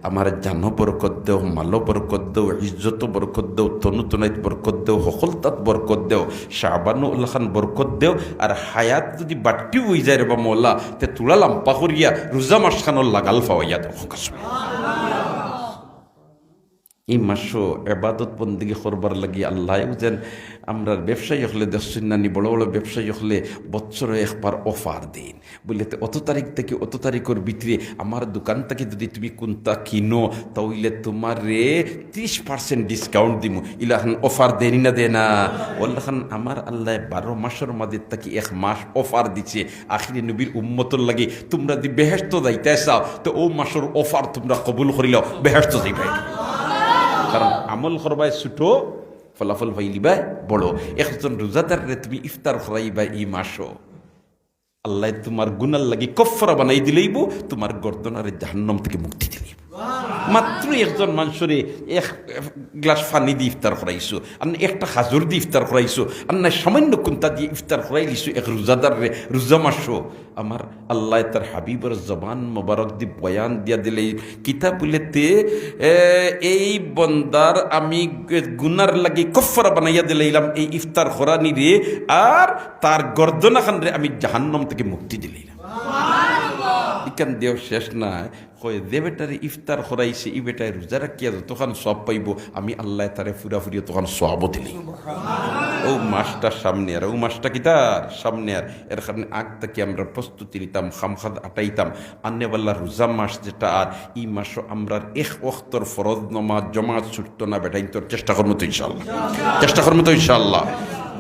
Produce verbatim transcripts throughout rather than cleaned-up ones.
আমার জানো বরকত দেও, মালো বরকত দেও, ইজ্জতো বরকত দেও, তনু তনাইত বরকত দেও, হকলতাত বরকত দেও, শাবানো উলাখান বরকত দেও। আর হায়াত যুদি বাট্টিও অইযায় রে বা মওলা, তে তুলা লাম্পা করিয়া রোজা মাসখানর লাগাল ফাওয়াইয়া দেও। ই মাসো এবাদত বন্দেগি করবার লাগি আল্লায়ও যেন, আমরার ব্যবসায়ী অকলে দেখছইন না নি, বড় বড় ব্যবসায়ী অকলে বছরো একবার offer দেইন। বুলে, "তে অত তারিখ থাকি অত তারিখর ভিতরে আমার দোকান থাকি যুদি তুমি কুন্তা কিনো, তা অইলে তুমারে ত্রিশ percent discount দিমু।" ইলাখান offer দেইন না দেইন না? অলাখান আমার আল্লায় বারো মাসর মাঝে থাকি এক মাস offer দিছে, আখিরি নবীর উম্মতর লাগি, তুমরা যুদি বেহেশতো যাইতায় চাও, তে অউ মাসর offer তুমরা কবুল করিলাও, বেহেশতো যাইবায়। কারণ আমল করবায় ছুটো, ফলাফল পাইলিবায় বড়। একজন রোজাদাররে তুমি ইফতার করাইবায় ই মাসো, আল্লায় তুমার গুনার লাগি কফফারা বানাই দিলাইবো, তুমার গর্দনারে জাহান্নাম থাকি মুক্তি দিলাইবো। মাত্র একজন মানষরে এক গ্লাস পানি দি ইফতার করাইছো, আর না একটা খাজুর দি ইফতার করাইছো, আর না সামান্য কুন্তা দি ইফতার করাইলিছো এক রোজাদাররে রোজা মাসো। আমার আল্লায় তার হাবিবর জবান মোবারক দি বয়ান দিয়া দিলে, কিতা বুলে তে, এ, এই বন্দার আমি গুনার লাগি কফফারা বানাইয়া দিলাইলাম এই ইফতার করানিরে, আর তার গর্দনাখানরে আমি জাহান্নাম থাকি মুক্তি দিলাইলাম। ইখান দিয়াও শেষ নায়, কয়, যে বেটারে ইফতার করাইছে, ই বেটায় রোজা রাখিয়া যতখান সওয়াব পাইবো, আমি আল্লায় তারে পুরাপুরি অতখান সওয়াবও দিলাইমু। অউ মাসটা সামনে আর, অউ মাসটা কিতার সামনে আর, এর কারণে আগ থাকি আমরা প্রস্তুতি নিতাম, কামকাজ আটাইতাম। আনেওয়ালা রোজা মাস যেটা, আর ই মাসো আমরার এক ওয়াক্তর ফরজ নমাজ জমাত ছুটতো না বেটাইন্তর, চেষ্টা করমু তো ইনশাআল্লাহ, চেষ্টা করমু তো ইনশাআল্লাহ।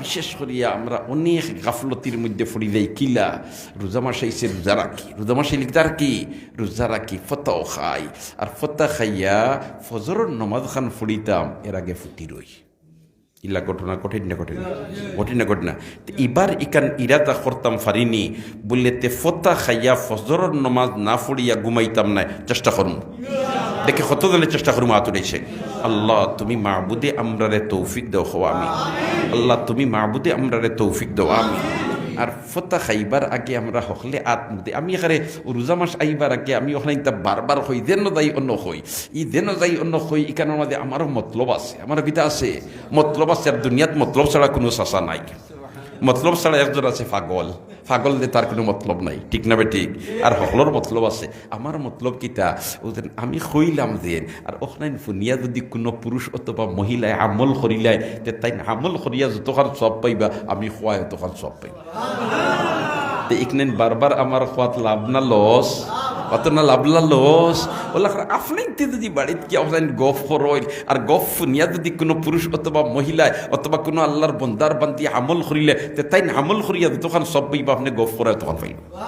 বিশেষ করিয়া আমরা অনেক গাফলতির মধ্যে পড়ি যাই, কিলা, রোজা মাস আইছে রোজা রাখি, রোজা মাস আইলে কিতা রাখি, রোজা রাখি, ফতাও খাই। আর ফতা খাইয়া ফজরর নমাজ খান পড়িতাম, এর আগে ফুটি রই। ইলা ঘটনা কঠিন না কঠিন? কঠিন না কঠিন না? তে ইবার ইখান ইরাদা করতাম পারিনি, বুলে তে ফতা খাইয়া ফজরর নমাজ না পড়িয়া ঘুমাইতাম নায়, চেষ্টা করমু। দেখি কত জনে চেষ্টা করমু আত উঠাইছে। আল্লাহ, তুমি মাবুদে আমরারে তৌফিক দেও, কও আমিন। আল্লাহ, তুমি মাবুদে আমরারে তৌফিক দেও, আমিন। আর ফতা খাইবার আগে আমরা হকলে আত মুখ দেই। আমি এখানে রোজা মাস আইবার আগে আমি ওখানে ইতা বারবার কই, যেন যাই অন্য কই, ই যেন যাই অন্য কই, ইখানর মাঝে আমারও মতলব আছে, আমারও কিতা আছে, মতলব আছে। আর দুনিয়াত মতলব ছাড়া কুনু চাচা নাই। মতলব ছাড়া একজন আছে পাগল, পাগল দে তার কুনু মতলব নাই, ঠিক না বেঠিক? আর হকলর মতলব আছে। আমার মতলব কিতা? অউ যেন আমি কইলাম যেন, আর অখনাইন হুনিয়া যুদি কুনু পুরুষ অথবা মহিলায় আমল করিলায়, তে তাইন আমল করিয়া যতখান সওয়াব পাইবা, আমি কওয়ায় অতখান সওয়াব পাইমু। তে ইখানইন বারবার আমার কওয়াত লাভ না লস? কত না লাভ না লস? অলা আপনে ইতে যুদি বাড়িত গিয়া অখনাইন গফ করইন, আর গফ হুনিয়া যুদি কুনু পুরুষ অথবা মহিলায় অথবা কুনু আল্লার বন্দার বান্দি আমল করিলে, তে তাইন আমল করিয়া যতখান সওয়াব পাইবা, আপনে গফ করায় অতখান পাইবা।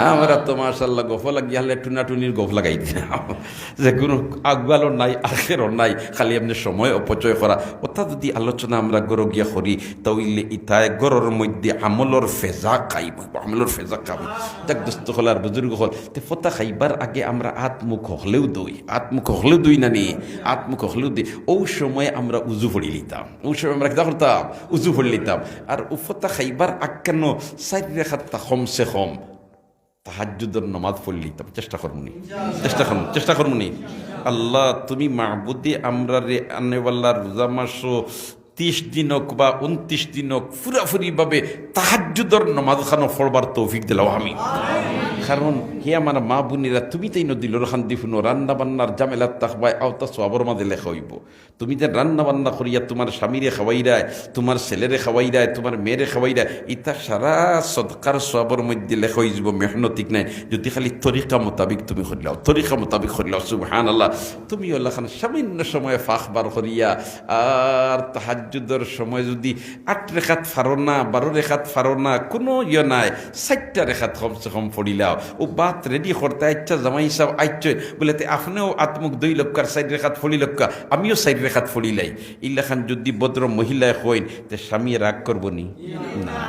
আমরা তো মাশাআল্লাহ গফ লাগিয়া হালে টুনাটুনির গফ লাগাই দিলাম। যে কুনু আগুয়ালও নাই, আখেরও নাই, খালি এমনে সময় অপচয় করা। অতা যুদি আলোচনা আমরা ঘরো গিয়া করি, তা অইলে ইতায় ঘরর মধ্যে আমলর ফেজা খাইব, আমলর ফেজা খাইব। যাক দোস্ত অকল আর বুজুর্গ অকল, তে ফতা খাইবার আগে আমরা আত মুখ হকলেও ধুই, আত মুখ হকলেও ধুই না নি, আত মুখ হকলেও ধুই। অউ সময় আমরা উজু পড়ি লিতাম, অউ সময় আমরা কিতা করতাম? উজু পড়ি লিতাম। আর অউ ফতা খাইবার আগ কেন চাইর রেখাত তা কমসে কম তাহাজ্জুদর নমাজ পড়ি লিতাম। চেষ্টা করমুনি, চেষ্টা করমু, চেষ্টা করমুনি। আল্লাহ, তুমি মাবুদে আমরারে আনেওয়ালা রোজা মাসো তিশ দিন অউক বা ঊনত্রিশ দিন অউক, পুরাপুরি ভাবে তাহাজ্জুদর নমাজ খানো পড়বার তৌফিক দিলাও আমি। কারণ হে আমার মা বইনেরা, তুমি তাইন দিলর কান্দি হুনো, রান্না বান্নার ঝামেলাত থাকবায়, অতা সওয়াবর মাঝে লেখা অইবো। তুমি যে রান্না বান্না করিয়া তুমার স্বামীরে খাওয়াইরায়, তুমার ছেলেরে খাওয়াইরায়, তুমার মেয়েরে খাওয়াইরায়, ইতা সারা সদকার সওয়াবর মধ্যে লেখা অইযিবো, মেহনত, ঠিক নায়? যুদি খালি তরিকা মোতাবিক তুমি করিলাও, তরিকা মোতাবিক করিলাও, সুবহানাল্লাহ। তুমি অলাখান সামান্য সময় ফাঁক বার করিয়া আর তাহাজ্জুদর সময় যুদি আট রেখাত পারো না, বারো রেখাত পারো না, কুনু ইয়ে নাই, চাইরটা রেখাত কমসে কম পড়িলাও। অউ ভাত ready করতে, আইচ্ছা, জামাই সাব আইচ্ছইন, বুলে, তে আপনেও আত মুখ ধুই লউক্কা, চাইর রেখাত পড়ি লউক্কা, আমিও চাইর রেখাত পড়িলাই। ইলাখান যুদি ভদ্র মহিলায় কইন, তে স্বামীয়ে রাগ করবো নি? না।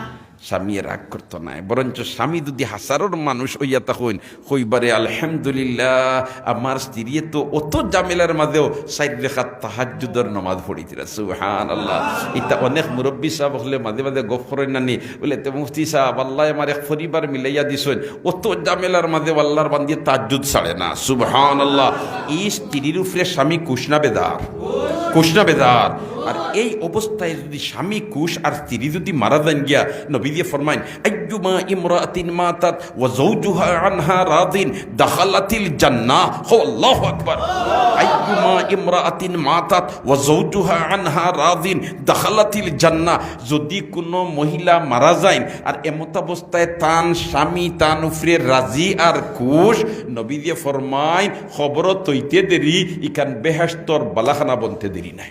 স্বামীয়ে রাগ করতো নায়, বরঞ্চ স্বামী যুদি হাছারর মানুষ অইয়া থাকইন, কইবারে, "আলহামদুলিল্লাহ, আমার স্ত্রীয়ে তো অত ঝামেলার মাঝেও চাইর রেকাত তাহাজ্জুদর নমাজ পড়িতরা।" সুবহানাল্লাহ। ইতা অনেক মুরব্বি সাব অকলে মাঝে মাঝে গফ করইন না নি, বুলে, "তে মুফতি সাব, আল্লায় আমার এক পরিবার মিলাইয়া দিছইন, অত ঝামেলার মাঝেও আল্লার বান্দিয়ে তাহাজ্জুদ ছাড়ে না।" সুবহানাল্লাহ। ই স্ত্রীর উপরে স্বামী খুশ না বেজার? খুশ না বেজার? আর এই অবস্থায় যুদি স্বামী খুশ আর স্ত্রী যুদি মারা যাইন গিয়া, নবীজিয়ে ফরমাইন, "আইয়ুমা ইমরাআতিন মাতাত ওয়া যাওজুহা আনহা রাদিন দাখালাতিল জান্নাহ।" হো, আল্লাহু আকবার। "আইয়ুমা ইমরাআতিন মাতাত ওয়া যাওজুহা আনহা রাদিন দাখালাতিল জান্নাহ।" যুদি কুনু মহিলা মারা যাইন আর এমতাবস্থায় তান স্বামী তান উপরে রাজি আর খুশ, নবীজিয়ে ফরমাইন, কবরো থইতে দেরি, ইখান বেহেশতর বালাখানা বনতে দেরি নাই।